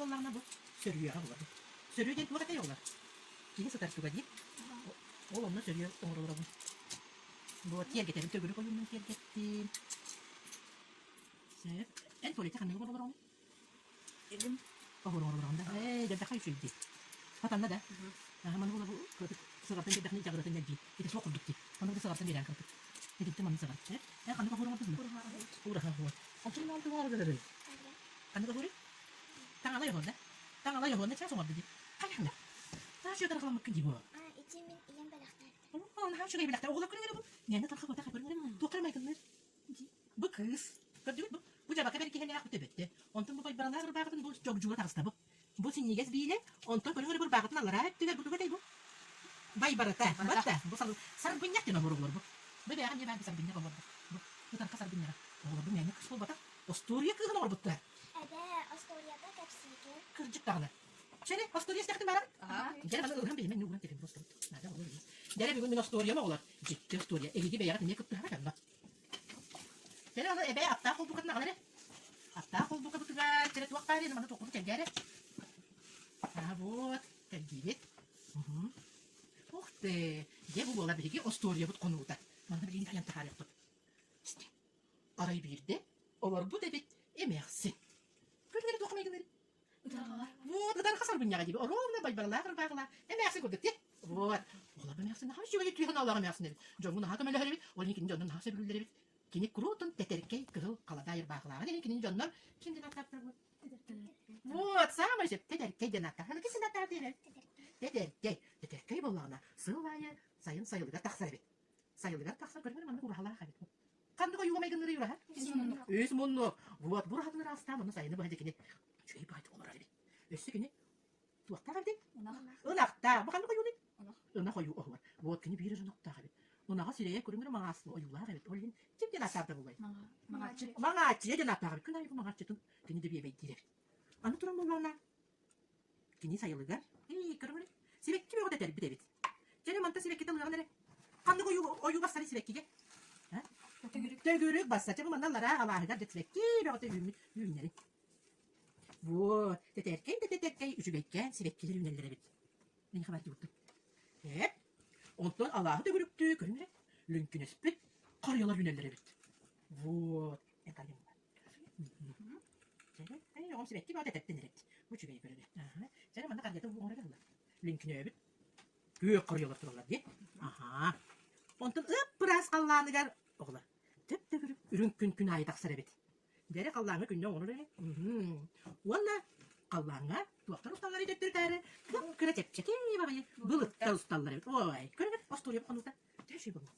буоллаҕына бу сөрүөҕэ булабыт. Сөрүө диэн туох этэй оҕолор? Киһи сытар туга дии. Ол онно сөрүө оҥоролоробун. Бу тиэргэтэбин төгүрүк ойууннан тиэргэттим. Сөп. Эн туалетте ханныгы оҥоролороҕун? Илим. Оһур оҥоролороҕун да? Ээ, дьэрдэххэ үчүгэй дии. Хатанна да? Аха, маны була бу кыратык сыҕартан биэрдэххинэ дьаҕыратын нэлбии. Ити суох курдук дии. Маны бу сыҕартан биэрэн кыратык. Итинтэн манны сыҕар. Э, эн ханнык оһуор оҥордуҥ? Ураһа оһуор. Онтун маан тугу оҥорор Ханнык оһуорүй? Таҥалай оһуор да? Таҥалай оһуор чаас оҥорду дии. Хайаан да? Наһаа үчүгэй тарҕаламмыккын дии бу. А, ити мин ийэм бэлэхтээбитэ. Оо, наһаа үчүгэй бэлэхтээ. Оҕолор көрүҥ эрэ бу. Мээнэ тарха буотах көрүҥ эрэ. Туохха эрэ майгынныыр. Бу кыыс. Көрдүгүт бу? Бу дьабака бэргэһэлээх бу төбөттө. Онтон бу байбаралаах ырбаахытын бу чогдьуура таҕыста бу. Бу синньигэс биилэ, онтон көрүҥ эрэ бу ырбаахытын аллараа өттүгэр бу тугу этэй бу? Байбарата. Батта. Бу сарбынньах диэн оһуор оҕолор бу. Бу бэйэҕэ эмиэ баар бу сарбынньах оҕолор бу. Бу тарха сарбынньаҕа. Оҕолор бу мээнэ кыыс буолбатах. Остуоруйа кыыһын оҥорбуттар. Эбээ, остуоруйата кэпсиигин. Кырдьык даҕаны. Чэри, остуоруйа истэхтин баарабыт? Дьэ, аны ылыһан билимэн, ууран кэлин просто. Наада оҕолор. Дьэ, бүгүн мин остуоруйам оҕолор. Дьикти остуоруйа. Эһиги бэйэҕит эмиэ кыттыһаҕыт онно. Чэри, аны эбээ аттаах холбукатын аҕал эрэ. Аттаах холбукабытыгар чэри туох баар маны туохпутун кэлгээре. А вот, кэлгиибит. Ух ты! Дьэ, бу буолар биһиги остуоруйабыт хонуута. Манна билигин айан таһаарыахпыт. Арай биирдэ олорбут эбит эмээхсин. Көрүҥ эрэ туох майгыннарый? Вот, ытарха сарбынньаҕа диэби, оруобуна байбаралаах ырбааҕылаах эмээхсин курдук дии. Вот. Оҕолорбо эмээхсин наһаа үчүгэй түһэн олоох эмээхсин эбит. Дьоҥҥо наһаа көмөлөһөр эбит, ол иһин кини дьоннор наһаа сөбүлүүллэр эбит. Кини куруутун тэтэркэй кыһыл халадаай ырбаахылааҕын иһин кинини дьоннор ким диэн ааттаабыттар буолуо? Вот, саамай сөп тэтэркэй диэн ааттаах. Аны ким ааттаах диэн Тэтэркэй. Тэтэркэй буоллаҕына сыл аайы сайын сайылыгар тахсар эбит. Сайылыгар тахсар көрүҥэр маннык ураһалаах эбит. Ханнык ойууга майгынныырый ураһа? Үс муннук. Вот, бу ураһатын ыраастаан, онно сайыны быһа дьэ кини үчүгэй баҕайытык олорор эбит. Өссө кини туохтаах эбитий? Ынахтаах. Бу ханнык ойууный? Ынах ойуу оһуор. Вот кини биир ынахтаах эбит. Ынаҕа сирэйэ көрүҥэр маҥаас ойуулаах эбит. Ол иһин ким диэн ааттаабыта буолуой? Маҥааччы. Маҥааччыйа диэн ааттаах эбит. Күн аайы бу маҥааччытын кини да биэбэйдиир эбит. Аны туран буоллаҕына Кини сайылыгар, ии, көрүҥ сибэкки бөҕөтө этэрбит эбит. Дьэ эрэ мантан сибэккитэ ылыаҕын эрэ. Ханнык ойуу, ойуу бассарый сибэккигэ? А? Төгүрүк. Төгүрүк басса. Чэ бу манна аллараа алааһыгар дьэ сибэкки бөҕөтө үүммүт үүннэрин. Вот, тэтэркэй да тэтэркэй үчүгэйкээн сибэккилэр үүнэллэр эбит. Миэхэ бар дьубуттум. Эп. Онтон алааһы төгүрүктүү көрүҥ эрэ. Лүҥкүнэспит харыйалар үүнэллэр эбит. Вот. Эн харыйаҥ баар. Чэ, оҕом сибэкки бөҕөтө этэттэн эрэбит. Бу үчүгэй көрөрө. Аха. Чэ, манна харыйата оҥоро ылла. Лүҥкүнөөбүт. Күөх харыйалар тураллар дии. Аха. Онтон ып-ыраас халлааныгар оҕолор төп-төгүрүк үрүҥ күн күн аайы тахсар эбит. Дьэрэ халлааҥҥа күннэ оҥорор эрэ. Уонна халлааҥҥа туохтар усталлар төттөрүтаары кып-кыра чэпчэки баҕайы былыттар усталлар эбит. Ой, көрөр остуоруйа хонуута. Төһө үчүгэй буолла.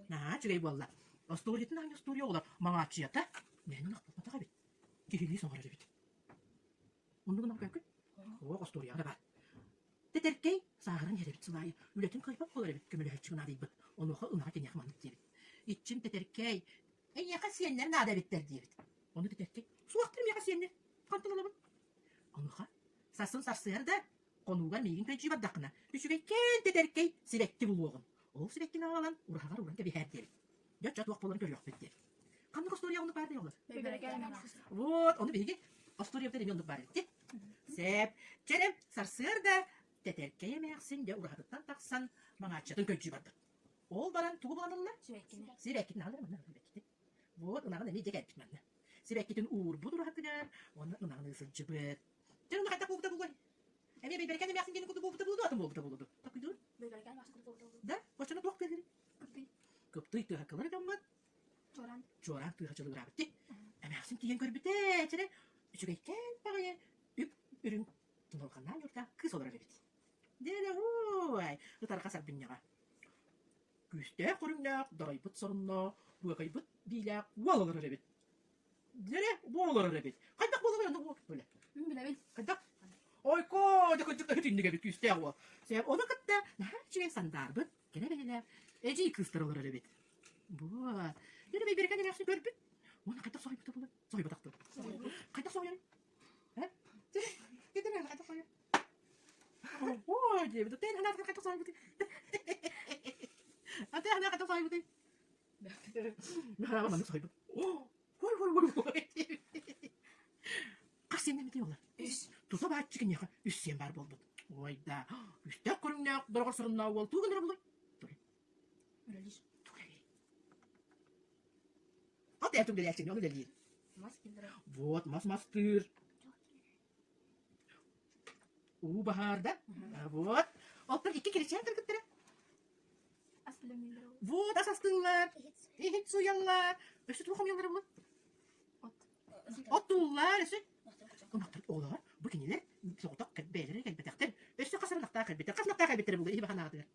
Наһаа үчүгэй буолла. Остуоруйатын аанньа остуоруйа оҕолор маҥааччыйата мээнэ ынах буолбатах эбит. Киһилии саҥарар эбит. Оннук ынах көкүт? Суох, остуоруйаҕа да баар. Тэтэркэй сааһыран иһэр эбит сыл аайы. Үлэтин кыайбат буолар эбит, көмөлөһөөччү наадыйбыт. Онуоха ынаҕа киниэхэ маннык диэбит. Иччим Тэтэркэй, эйиэхэ сиэннэр наада эбиттэр диэбит. Ону Тэтэркэй, суохтар миэхэ сиэннэр, хантан ылабын? Онуоха сарсын сарсыарда Хонуугар миигин көдьүү бардаххына, үчүгэйкээн тэтэркэй сибэкки булуоҕум. Ол сибэккини аҕалан ураһаҕар ууран кэбиһээр диэбит. Дьэ, оччо туох буоларын көрүөхпүт диэбит. Ханнык остуоруйа оннук баар оҕолор? Вот, ону биһиги остуоруйабытыгар эмиэ оннук баар эбит. Сэп. Чэрэ, сарсыарда тэтэркэй эмээхсин дьэ ураһатыттан тахсан маҥааччытын көдьүү барбыт. Ол баран тугу булан ылла? Сибэккини. Сибэккитин аҕалар манна сибэккитин. Вот, ынаҕын эмиэ дьэ кэлбит манна. Сибэккитин уурбут ураһатыгар уонна ынаҕын ыы сылдьыбыт. Дьэ, онно хайдах буолбута буолуой? Эмиэ Бэйбэрикээн эмээхсин диэн курдук буолбута буолуо, атын буолбута буолуо дуо? Такыйдыыр? Бэйбэрикээн эмээхсин курдук буолбута буолуо. Да? Оччоно туох тыаһыырый? Кыптый. Кыптый тыаһа кылар дьоммут. Чуораан. Чуораан тыаһа чылыгыраабыт дии. Эмээхсин тиийэн көрбүтэ, чэрэ, үчүгэйкээн баҕайы үп-үрүҥ туналҕаннаан ньуурдаах кыыс олорор эбит. Дьэ, ой, ытарҕа сарбынньаҕа. Күүстээх көрүҥнээх, дарайбыт соруннаах, быакайбыт биилээх уол олорор эбит. Дьэрэ, бу олорор эбит. Хайдах буолар онно бу бөлө. Мин билэбин. Хайдах? Ойко, дьэ кырдьык да итинник эбит күүстээх уол. Сэ, ону кытта наһаа үчүгэй сандаарбыт, кэрэ бэйэлээх эдьиий кыыстар олорор эбит. Вот. Дьэ, бэйбэрикэн эмээхсин көрбүт. Уонна хайдах соһуйбута буолуой? Соһуйбатах дуо? Хайдах соһуйарый? Э? Кэтэр хайдах соһуйар? Ой, диэбит. Тэн ханаатыгар хайдах соһуйбутуй? Аты ханаат хайдах соһуйбутуй? Михаил маннык соһуйбут. Ой, ой, ой, ой. Хас сиэннэммитий оҕолор? Үс. Тута. Лабааччы киниэхэ үс сиэн баар буолбут. Ой да, үстээх көрүҥнээх дороҕор соруннаах уол тугу гынара булуй? Үлэлиир. Тугу үлэлиир? От эр үлэлээччини, ол үлэлиир. Мас киллэрэр. Вот, мас мастыыр. Уу баһаарда. Вот. Оттон икки киричээн кыргыттара. Ас билэмнииллэр ол. Вот, ас астыыллар. Иһит суйаллар. Өссө туох хомуйаллара булар? От. Оттууллар, өссө. Ынахтар оҕолор, бу кинилэр соҕотох бэйэлэрэ кэлбэтэхтэр. Өссө хас ынахтаах кэлбиттэр. Хас ынахтаах кэлбиттэрэ буолуо иһи баһанаатыгар.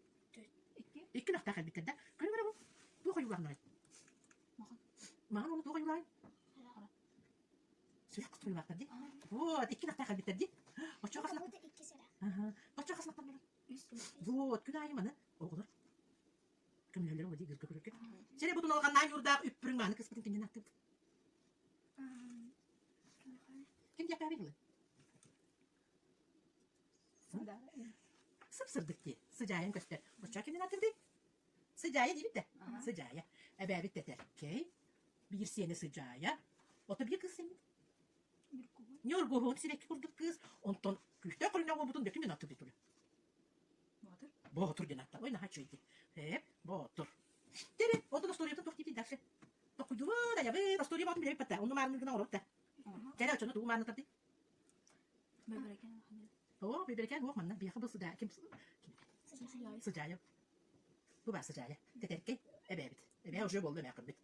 Икки. Икки ынахтаах кэлбиттэр да. Көрүҥ эрэ бу. Туох ойуулаахнарай? Махан. Махан уонна туох ойуулаай? Хара. Сүрэх ойуулаахтар дии. Вот, икки ынахтаах кэлбиттэр дии. Оччо хас ынах? Аха. Оччо хас ынахтар буолар? Үс. Вот, күн аайы маны оҕолор көмөлөһөллөр ол дии гырга көрөргө. Сэрэ бутун алҕаннаан ньуурдаах үппүрүҥ мааны кыспытын кининэн аттыбыт. Ким диэхтээбий ылы? Сып-сырдык дии. Сыдьаайан көстөр. Оччо кимнэн аттыбытый? Сыдьаайа диибит да. Сыдьаайа. Эбээбит тэтэркэй. Биир сиэнэ сыдьаайа. Ото биир кыыс сэммит. Ньургуһун сибэкки курдук кыыс. Онтон күүстээх көрүҥнээх уолбутун бөтүн мен аттыбыт тула. Боотур. Боотур диэн ааттаах. Ой, наһаа үчүгэй дии. Ээ, Боотур. Тере, онтон остуоруйатын туох диибитий дальше? Токуйдубут, айабыт, остуоруйа боотун билэбит батта. Онну маарынныгына оҥоробут да. Тере, оччону тугу маарыннатардый? Бэбэрэкээн Оо, бэбэрэкээн уох манна. Биһиэхэ бу сыдаа ким Сыдьаайа. Бу баар сыдьаайа. Тэтэркэй эбээбит. Эбээ уже буолла эмээ көрбүт.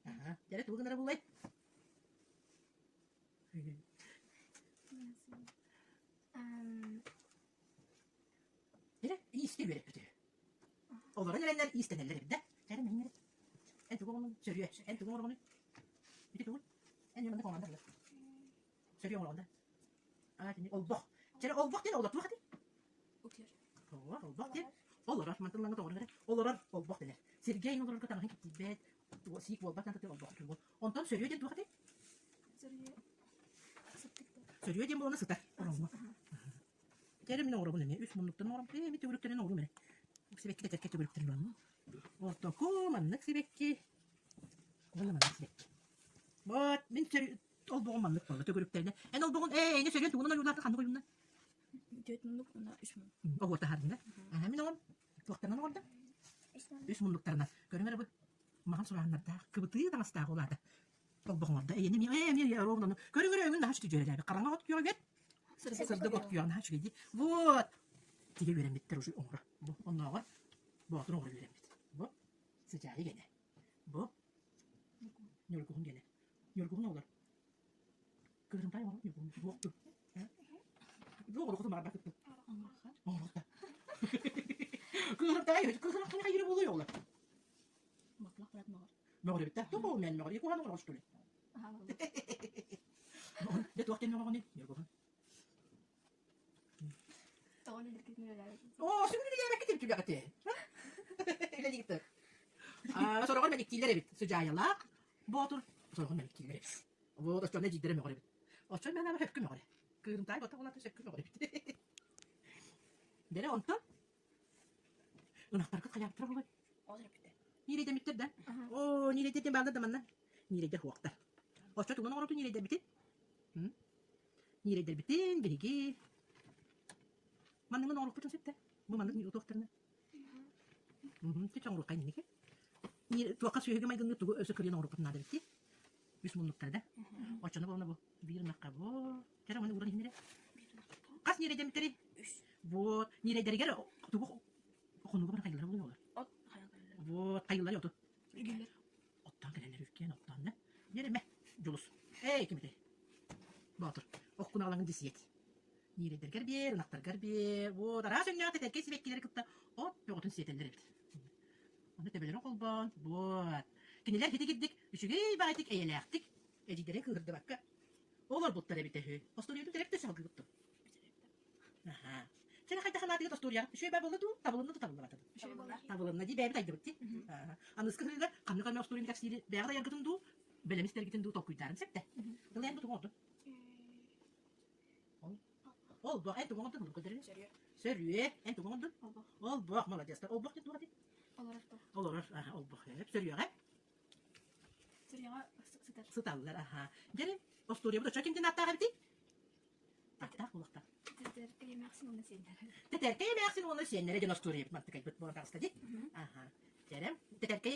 Аха. Дьэрэ тугу гынара булай? Эрэ иискэ үөрэппит үһү. Олорон эрэннэр иистэнэллэр эбит да. Эрэ мин эрэ. Эн тугу оҥорон сөрүө. Эн тугу оҥороҕунуй? Ити тугуй? Эн маннык оҥорон да Сөрүө оҥороҕун да. Аа, кини олбох. Чэрэ олбох диэн олор туох этэй? Утуйар. Олорор олбох диэн олорор мантан лаҥа тоҕорон эрэ олорор олбох дэнэр. Сергей олорорго таҥаһын киттийбэт, сиик буолбат наадата олбох тугу. Онтон сөрүө диэн туох этэй? Сөрүө сыттык да. Сөрүө диэн буолана сытар ороҥҥо. Кэрэ мин оҥоробун эмиэ үс муннуктан оҥором. Ээ, мин төгүрүктэрин оҥорум эрэ. Сибэкки тэтэркэ төгүрүктэрин оҥорум. Ортоку маннык сибэкки. Уонна маннык сибэкки. Вот, мин сөрү олбоҕум маннык буолла төгүрүктэринэ. Эн олбоҕун ээ, эйне сөрүөн тугунан ойуулаата ханнык ойуунна? Түөрт муннук уонна үс муннук. Оҕуор таһаарда. Аха, мин оҕом туохтарынан оҕордо? Үс муннуктарынан. Көрүҥ эрэ бу махан сурааһыннардаах, кыбытыы таҥастаах улаата. Олбоҕоҥордо. Эйиэнэ эмиэ ээ эмиэ ровно. Көрүҥ эрэ өҥүн наһаа үчүгэй Хараҥа от күөҕүгэр сырдык от күөҕэ наһаа үчүгэй дии. Вот. Тигэ үөрэммиттэр уже оҥоро. Бу оннооҕор боотур оҥоро үөрэммит. Бу сыдьаайы гэнэ. Бу ньургуһун гэнэ. Ньургуһун оҕолор. Кыргынтай оҕолор ньургуһун. Буохту. Бу оҕолор барбакыттын. Оҥорохта. Кыыртай, кыыртай хайыры буолуй оҕолор. Маклах брат мөҕөр. Мөҕөр эбит да? Туох ол мөҕөр? Икуһан оҥорор что ли? Дьэ туох диэн мөҕөҕүнүй? Ньургуһун. Тоҕо үлэлииргитин үлэлээбит. Оо, сүгүн үлэлээбэккит түгэҕити. Үлэлиигит. Аа, сороҕор мэниктииллэр эбит. Сыдьаайалаах боотур сороҕор мэниктииллэр эбит. Вот, оччону эдьиийдэрэ мөҕөр эбит. Оччону мен ама сөпкө мөҕөр. Кыырымтаай бота буолата сөпкө мөҕөр эбит. Бэрэ онтон ынахтаргыт хайаабыттара буолуой? Ол эппитэ. Ниирэйдэммиттэр да? Оо, ниирэйдэр диэн бааллар да манна. Ниирэйдэр хуохтар. Оччо тугун оҥоротун ниирэйдэрбитин? Ниирэйдэрбитин биһиги манныгын оҥоруохпутун сөп да? Бу маннык туохтарына. Чэ оҥоруоххай инники. Туохха сүөһүгэ майгынныыр тугу өссө кырыйан оҥоруохпутун наада эбит Үс муннуктар да. Оччону буолна бу. Биир ынахха бу. Чэ ону ууран иһиннэрэ. Хас ниирэйдэммиттэрий? Үс. Вот, ниирэйдэригэр тугу хонууга баран хайыллара буолуо От хайан кэлэллэр. Вот, хайыллар оту. Үргүллэр. Оттоон кэлэллэр үркээн оттоон да. Дьэремэ, Дьулус. Эй, ким этэй? Боотур, охкун аҕалаҥын дисиэт. Ниирэйдэргэр биэр, ынахтаргар биэр. Вот, араас өҥнөөх тэтэркэй сибэккилэри кытта от бөҕөтүн сиэтэллэр эбит. Ону төбөлөрүн холбоон, вот. Кинилэр хитигирдик, үчүгэй баҕайытык эйэлээхтик, эдьиийдэрин кыыһырдыбакка олорбуттар эбитэ үһү. Остуоруйатын төрөппүт салгыыбыт Аһаа. Сен хайдах санаатыгыт остуоруйаҕа? Үчүгэй баа буолла дуу? Табылынна дуу, табыллыбата дуу? Үчүгэй буолла. Табылынна дии, бэйэбит айдыбыт дии. Аһаа. Аныгыскы сырыыга ханнык эмэ остуоруйаны кэпсиири бэйэҕит айаргытын дуу, бэлэм истэргитин дуу толкуйдаарын сөптө. Тыл эн бу тугу оҥордун? Олбох. Эн тугу оҥордун? Олбох көрдөрүн. Сөрүө. Сөрүө. Эн тугу оҥордун? Олбох. Олбох. Молодецтар. Олбох диэн туох этэй? Олорор туох. Олорор. Аһа, олбох. Сөрүөҕэ. Сөрүөҕэ сытар. Сыталлар. Аһаа. Дьэ, остуоруйабыт оччо ким диэн ааттаах эбитий? Аттаах буолуохтаах. Тэтэркэй эмээхсин уонна сиэннэрэ. Тэтэркэй эмээхсин уонна сиэннэрэ диэн остуоруйабыт мантыкайбыт буолан таҕыста дии. Аха. Чэрэ. Тэтэркэй.